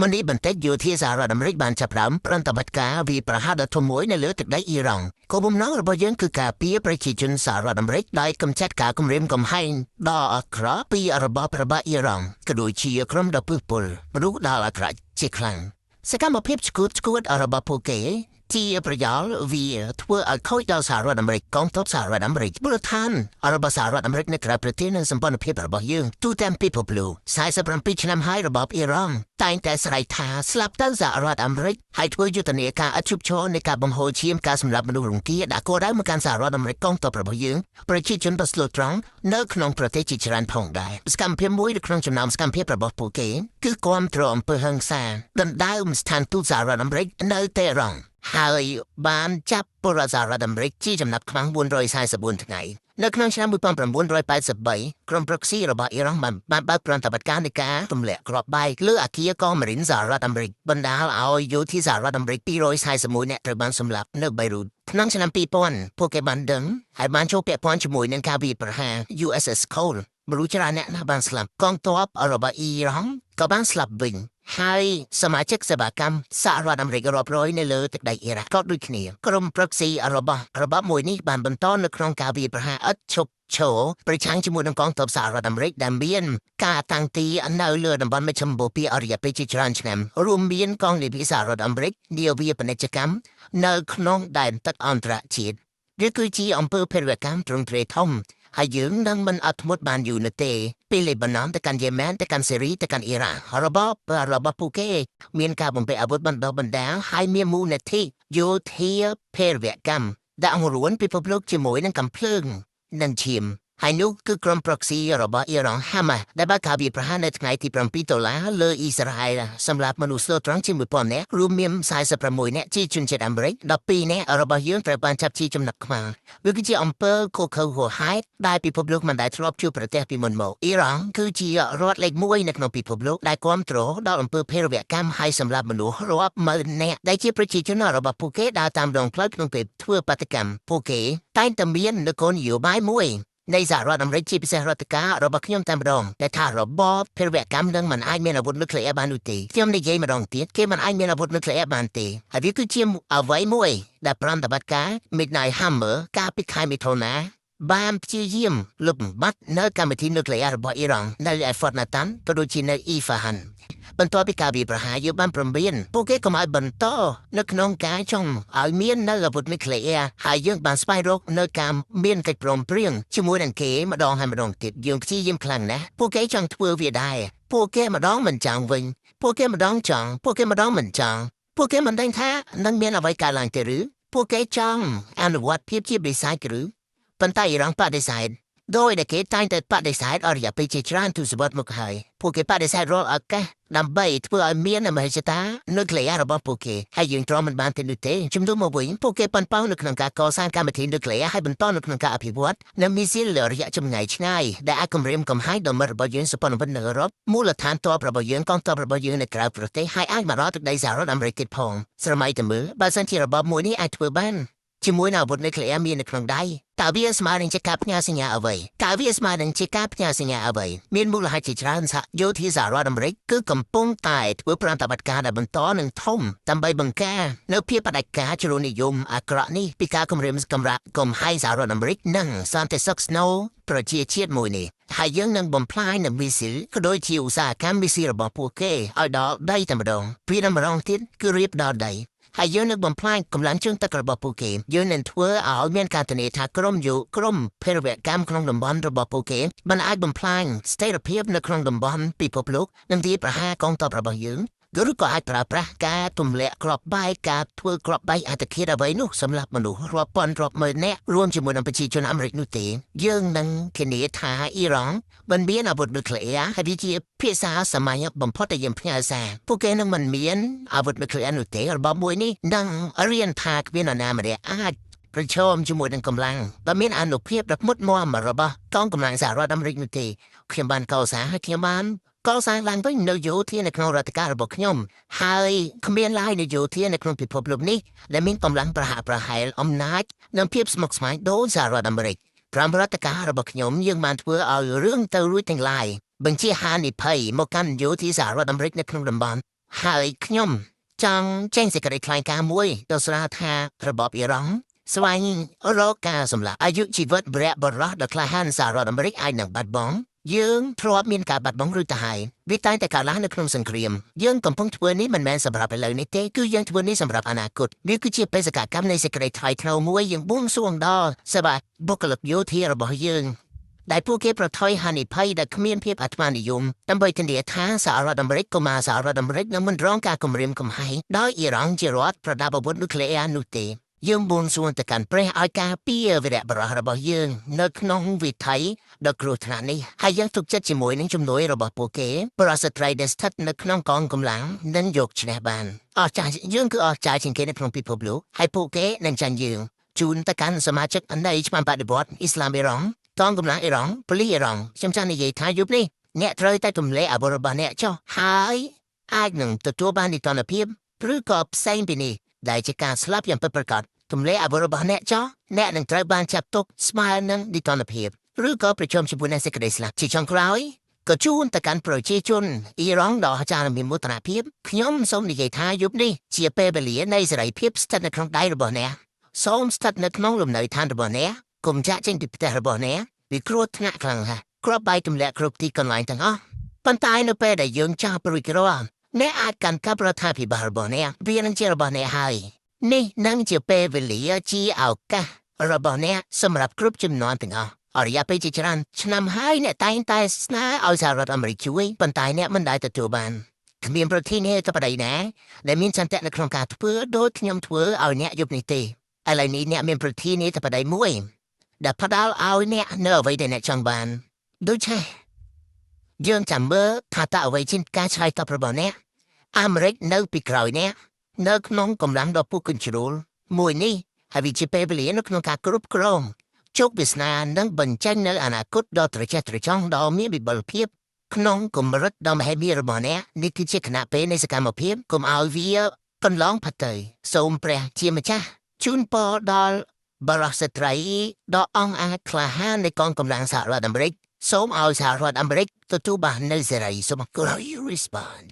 មុននេះបន្តិចយោធាសហរដ្ឋអាមេរិកបានចាប់ផ្ដើមប្រតិបត្តិការវាយប្រហារដ៏ធំមួយនៅលើទឹកដីអ៊ីរ៉ង់គោលបំណងរបស់យើងគឺការពារប្រជាជនសហរដ្ឋអាមេរិកដោយកម្ចាត់ការគំរាមកំហែងដ៏អាក្រក់ពីរបបរបស់អ៊ីរ៉ង់ក៏ដូចជាក្រុមដ៏ពឹសពលមនុស្សដ៏អាក្រក់ជាខ្លាំងសកម្មភាពឆ្កួតឆ្កួតរបស់ពួកគេជាប្រយោលវាធ្វើឲ្យខូចដល់សហរដ្ឋអាមេរិកកងទ័ពសហរដ្ឋអាមេរិកមូលដ្ឋានរបស់សហរដ្ឋអាមេរិកនៅក្រៅប្រទេសនិងសម្ព័ន្ធភាពរបស់យើងទូទាំងពិភពលោក47ឆ្នាំហើយរបបអ៊ីរ៉ង់តែងតែស្រែកថាស្លាប់ទៅសហរដ្ឋអាមេរិកហើយធ្វើយុទ្ធនាការឥតឈប់ឈរនៃការបង្ហូរឈាមការសម្លាប់មនុស្សរង្គាដាក់គោលដៅមកកាន់សហរដ្ឋអាមេរិកកងទ័ពរបស់យើងប្រជាជនដ៏ស្លូតត្រង់នៅក្នុងប្រទេសជាច្រើនផងដែរសកម្មភាពមួយនៅក្នុងចំណោមសកម្មភាពរបស់ពួកគេគឺគាំទ្រអំពើហិង្សាដណ្ដើមស្ថានទូតសហរដ្ឋអាមេរិកនៅតេរ៉ង់ហើយបានចាប់ពលរដ្ឋសហរដ្ឋអាមេរិកជាចំណាប់ខ្មាំង444ថ្ងៃនៅក្នុងឆ្នាំ1983ក្រុម proxy របស់អ៊ីរ៉ង់បានបើកប្រតិបត្តិការនៃការទម្លាក់គ្រាប់បែកលើអគារកងម៉ារីនសហរដ្ឋអាមេរិកបណ្ដាលឲ្យយោធាសហរដ្ឋអាមេរិក241នាក់ត្រូវបានសម្លាប់នៅបេរូតក្នុងឆ្នាំ2000ពួកគេបានដឹងហើយបានចូលពាក់ព័ន្ធជាមួយនឹងការវាយប្រហារ USS Cole មនុស្សច្រើនអ្នកណាស់បានស្លាប់កងទ័ពរបស់អ៊ីរ៉ង់ក៏បានស្លាប់វិញហើយសមាជិកសេវាកម្មសហរដ្ឋអាមេរិករាប់រយនៅលើទឹកដីអ៊ីរ៉ាក់ក៏ដូចគ្នាក្រុម proxy របស់របបមួយនេះបានបន្តនៅក្នុងការវាយប្រហារឥតឈប់ឈរប្រឆាំងជាមួយនឹងកងទ័ពសហរដ្ឋអាមេរិកដែលមានការតាំងទីនៅលើតំបន់មជ្ឈិមបូព៌ាអរិយពេលជាច្រើនឆ្នាំរួមមានកងនាវាសហរដ្ឋអាមេរិកនាវាពាណិជ្ជកម្មនៅក្នុងដែនទឹកអន្តរជាតិវាគឺជាអំពើភេរវកម្មទ្រង់ទ្រាយធំហើយយើងនឹងមិនអត់ធ្មត់បានយូរនោះទេពីលេបាណុនទៅកាន់យេម៉ែនទៅកាន់សេរីទៅកាន់អ៊ីរ៉ារបបរបស់ពួកគេមានការបំពាក់អាវុធបណ្ដុះបណ្ដាលហើយមានមូលនិធិយោធាភេរវកម្មដាក់រួនពិភពលោកជាមួយនឹងកំភ្លើងនិងឈាមហើយនោះគឺក្រុម proxy របស់អ៊ីរ៉ង់ហាម៉ាស់ដែលបានការវាយប្រហារនៅថ្ងៃទី7ដុល្លារលើអ៊ីស្រាអែលសម្រាប់មនុស្សស្លូតត្រង់ជាង1000នាក់រួមមាន46នាក់ជាជនជាតិអាមេរិក12នាក់របស់យើងត្រូវបានចាប់ជាចំណាប់ខ្មាំងវាគឺជាអំពើឃោរឃៅហួសហេតុដែលពិភពលោកមិនដែលធ្លាប់ជួបប្រទះពីមុនមកអ៊ីរ៉ង់គឺជារដ្ឋលេខ1នៅក្នុងពិភពលោកដែលគាំទ្រដល់អំពើភេរវកម្មហើយសម្រាប់មនុស្សរាប់ម៉ឺននាក់ដែលជាប្រជាជនរបស់ពួកគេដើរតាមដងផ្លូវក្នុងពេលធ្វើបាតុកម្មពួកគេតែងតែមាននគរនយោបាយមួយនៃសហរដ្ឋអាមេរិកជាពិសេសរដ្ឋការរបស់ខ្ញុំតែម្ដងដែលថារបបភេរវកម្មនឹងមិនអាចមានអាវុធនុយក្លេអ៊ែរបាននោះទេខ្ញុំនិយាយម្ដងទៀតគេមិនអាចមានអាវុធនុយក្លេអ៊ែរបានទេហើយវាគឺជាអ្វីមួយដែលប្រតិបត្តិការ Midnight Hammer កាលពីខែមិថុនាបានព្យាយាមលុបបំបាត់នៅកម្មវិធីនុយក្លេអ៊ែររបស់អ៊ីរ៉ង់នៅឯ Fort Natanz ក៏ដូចជានៅ Isfahan បន្ទាប់ពីការវាយប្រហារយើងបានព្រមានពួកគេកុំឲ្យបន្តនៅក្នុងការចង់ឲ្យមាននៅអាវុធនុយក្លេអ៊ែរហើយយើងបានស្វែងរកនៅការមានកិច្ចព្រមព្រៀងជាមួយនឹងគេម្ដងហើយម្ដងទៀតយើងព្យាយាមខ្លាំងណាស់ពួកគេចង់ធ្វើវាដែរពួកគេម្ដងមិនចង់វិញពួកគេម្ដងចង់ពួកគេម្ដងមិនចង់ពួកគេមិនដឹងថានឹងមានអ្វីកើតឡើងទេឬពួកគេចង់អនុវត្តភាពជាបិសាចឬប៉ុន្តែអ៊ីរ៉ង់បដិសេធដោយដែលគេតែងតែបដិសេធអស់រយៈពេលជាច្រើនទសវត្សរ៍មកហើយពួកគេបដិសេធរាល់ឱកាសដើម្បីធ្វើឲ្យមានមហិច្ឆតានុយក្លេអ៊ែររបស់ពួកគេហើយយើងទ្រាំមិនបានទេនោះទេជំនួសមកវិញពួកគេប៉ុនប៉ងនៅក្នុងការកសាងកម្មវិធីនុយក្លេអ៊ែរហើយបន្តនៅក្នុងការអភិវឌ្ឍនៅមីស៊ីលរយៈចម្ងាយឆ្ងាយដែលអាចគំរាមកំហែងដល់មិត្តរបស់យើងសម្ព័ន្ធមិត្តនៅអឺរ៉ុបមូលដ្ឋានទ័ពរបស់យើងកងទ័ពរបស់យើងនៅក្រៅប្រទេសហើយអាចមកដល់ទឹកដីសហរដ្ឋអាមេរិកទៀតផងស្រមៃតែមើលបើសិនជារបបមួយនេះអាចធ្វើបានជាមួយនឹងអាវុធនុយក្លេអ៊ែរមាននៅក្នុងដៃតើវាស្មើនឹងជាការផ្ញើសញ្ញាអ្វីតើវាស្មើនឹងជាការផ្ញើសញ្ញាអ្វីមានមូលហេតុជាច្រើនសហយោធាសហរដ្ឋអាមេរិកគឺកំពុងតែធ្វើប្រតិបត្តិការដែលបន្តនឹងធំដើម្បីបង្ការនៅភាពផ្ដាច់ការជ្រុលនិយមអាក្រក់នេះពីការគំរាមកម្រាកំហែងសហរដ្ឋអាមេរិកនិងសន្តិសុខស្នូលប្រជាជាតិមួយនេះហើយយើងនឹងបំផ្លាញនៅមីស៊ីលក៏ដូចជាឧស្សាហកម្មមីស៊ីលរបស់ពួកគេឲ្យដល់ដីតែម្ដងពីម្ដងទៀតគឺរៀបដល់ដីហើយយើងនឹងបំផ្លាញកម្លាំងជើងទឹករបស់ពួកគេយើងនឹងធ្វើឲ្យមានការធានាថាក្រុមយុក្រុមភេរវកម្មក្នុងតំបន់របស់ពួកគេមិនអាចបំផ្លាញស្ថិរភាពនៅក្នុងតំបន់ពិភពលោកនិងទីប្រហារកងទ័ពរបស់យើងឬក៏អាចប្រើប្រាស់ការទម្លាក់គ្រាប់បែកការធ្វើគ្រាប់បែកអត្តឃាតអ្វីនោះសម្រាប់មនុស្សរាប់ពាន់រាប់ម៉ឺននាក់រួមជាមួយនឹងប្រជាជនអាមេរិកនោះទេយើងនឹងធានាថាអ៊ីរ៉ង់មិនមានអាវុធនុយក្លេអ៊ែរហើយវាជាភាសាសាមញ្ញបំផុតដែលយើងផ្ញើសារពួកគេនឹងមិនមានអាវុធនុយក្លេអ៊ែរនោះទេរបបមួយនេះនឹងរៀនថាគ្មាននរណាម្នាក់អាចប្រឈមជាមួយនឹងកម្លាំងដែលមានអានុភាពដ៏មុតមមរបស់កងកម្លាំងសហរដ្ឋអាមេរិកនោះទេខ្ញុំបានកសាងហើយខ្ញុំបានកសាងឡើងវិញនៅយោធានៅក្នុងរដ្ឋការរបស់ខ្ញុំហើយគ្មានឡើយនៅយោធានៅក្នុងពិភពលោកនេះដែលមានកម្លាំងប្រហាក់ប្រហែលអំណាចនិងភាពស្មុគស្មាញដូចសហរដ្ឋអាមេរិកក្រោមរដ្ឋការរបស់ខ្ញុំយើងបានធ្វើឲ្យរឿងទៅរួចទាំងឡាយបញ្ជាហានិភ័យមកកាន់យោធាសហរដ្ឋអាមេរិកនៅក្នុងតំបន់ ហើយខ្ញុំចង់ចេញសេចក្តីថ្លែងការណ៍មួយទៅស្រាថារបបអ៊ីរ៉ង់ស្វែងរកការសម្លាប់អាយុជីវិតវរៈបុរសដ៏ក្លាហានសហរដ្ឋអាមេរិកអាចនឹងបាត់បង់យើងធ្លាប់មានការបាត់បង់រួចទៅហើយវាតែងតែកើតឡើងនៅក្នុងសង្គ្រាមយើងកំពុងធ្វើនេះមិនមែនសម្រាប់ឥឡូវនេះទេគឺយើងធ្វើនេះសម្រាប់អនាគតវាគឺជាបេសកកម្មនៃសេចក្តីថ្លៃថ្នូរមួយយើងបួងសួងដល់សម្រាប់បុគ្គលិកយោធារបស់យើងដែលពួកគេប្រថុយហានិភ័យដែលគ្មានភាពអាត្មានិយមដើម្បីធានាថាសហរដ្ឋអាមេរិកកុមារសហរដ្ឋអាមេរិកនឹងមិនរងការគំរាមកំហែងដោយអ៊ីរ៉ង់ជារដ្ឋប្រដាប់អាវុធនុយក្លេអ៊ែរនោះទេយើងបួងសួងទៅកាន់ព្រះឲ្យការពារវីរៈបុរសរបស់យើងនៅក្នុងវិថីដ៏គ្រោះថ្នាក់នេះហើយយើងទុកចិត្តជាមួយនឹងជំនួយរបស់ពួកគេប្រសិទ្ធិដែលស្ថិតនៅក្នុងកងកម្លាំងនឹងយកឈ្នះបានអស្ចារ្យយើងគឺអស្ចារ្យជាងគេនៅក្នុងពិភពលោកហើយពួកគេនឹងចាញ់យើងជូនទៅកាន់សមាជិកនៃច្បាប់បដិវត្តអ៊ីស្លាមអ៊ីរ៉ង់កងកម្លាំងអ៊ីរ៉ង់ប៉ូលីសអ៊ីរ៉ង់ខ្ញុំចង់និយាយថាយប់នេះអ្នកត្រូវតែទម្លាក់អាវុធរបស់អ្នកចុះហើយអាចនឹងទទួលបាននិទ្ទណ្ឌភាពឬក៏ផ្សេងពីនេះដែលជាការស្លាប់យ៉ាងពិតប្រាកដទម្លាក់អាវុធរបស់អ្នកចុះអ្នកនឹងត្រូវបានចាប់ទុកស្មើនឹងនិទ្ទណ្ឌភាពឬក៏ប្រឈមជាមួយនឹងសេចក្តីស្លាប់ជាចុងក្រោយក៏ជូនទៅកាន់ប្រជាជនអ៊ីរ៉ង់ដ៏អស្ចារ្យនិងមានមោទនភាពខ្ញុំសូមនិយាយថាយប់នេះជាពេលវេលានៃសេរីភាពស្ថិតនៅក្នុងដៃរបស់អ្នកសូមស្ថិតនៅក្នុងលំនៅឋានរបស់អ្នកកុំចាក់ចេញពីផ្ទះរបស់អ្នកពីគ្រោះថ្នាក់ខ្លាំងណាស់គ្រាប់បែកទម្លាក់គ្រប់ទីកន្លែងទាំងអស់ប៉ុន្តែនៅពេលដែលយើងចាប់រួចរាល់អ្នកអាចកាន់កាប់រដ្ឋាភិបាលរបស់អ្នកវានឹងជារបស់អ្នកហើយនេះនឹងជាពេលវេលាជាឱកាសរបស់អ្នកសម្រាប់គ្រប់ចំនួនទាំងអស់អរិយៈពេលជាច្រើនឆ្នាំហើយអ្នកតែងតែស្នើឲ្យសហរដ្ឋអាមេរិកជួយប៉ុន្តែអ្នកមិនដែលទទួលបានគ្មានប្រធានាធិបតីណាដែលមានឆន្ទៈនៅក្នុងការធ្វើដូចខ្ញុំធ្វើឲ្យអ្នកយប់នេះទេឥឡូវនេះអ្នកមានប្រធានាធិបតីមួយដែលផ្ដល់ឲ្យអ្នកនៅអ្វីដែលអ្នកចង់បានដូច្នេះយើងចាំមើលថាតើអ្វីជាការឆ្លើយតបរបស់អ្នកអាមេរិកនៅពីក្រោយអ្នកនៅក្នុងកម្លាំងដ៏ពុះកញ្ជ្រោលមួយនេះហើយវាជាពេលវេលានៅក្នុងការគ្រប់គ្រងជោគវាសនានិងបញ្ចេញនៅអនាគតដ៏ត្រចះត្រចង់ដ៏មានវិបុលភាពក្នុងកម្រិតដ៏មហិមារបស់អ្នកនេះគឺជាខណៈពេលនៃសកម្មភាពកុំឲ្យវាកន្លងផុតទៅសូមព្រះជាម្ចាស់ជូនពរដល់បរិសុទ្ធស្ត្រីដ៏អង់អាចក្លាហាននៃកងកម្លាំងសហរដ្ឋអាមេរិកសូមឲ្យសហរដ្ឋអាមេរិកទទួលបាននូវសេរីសូមអរគុណ How you respond?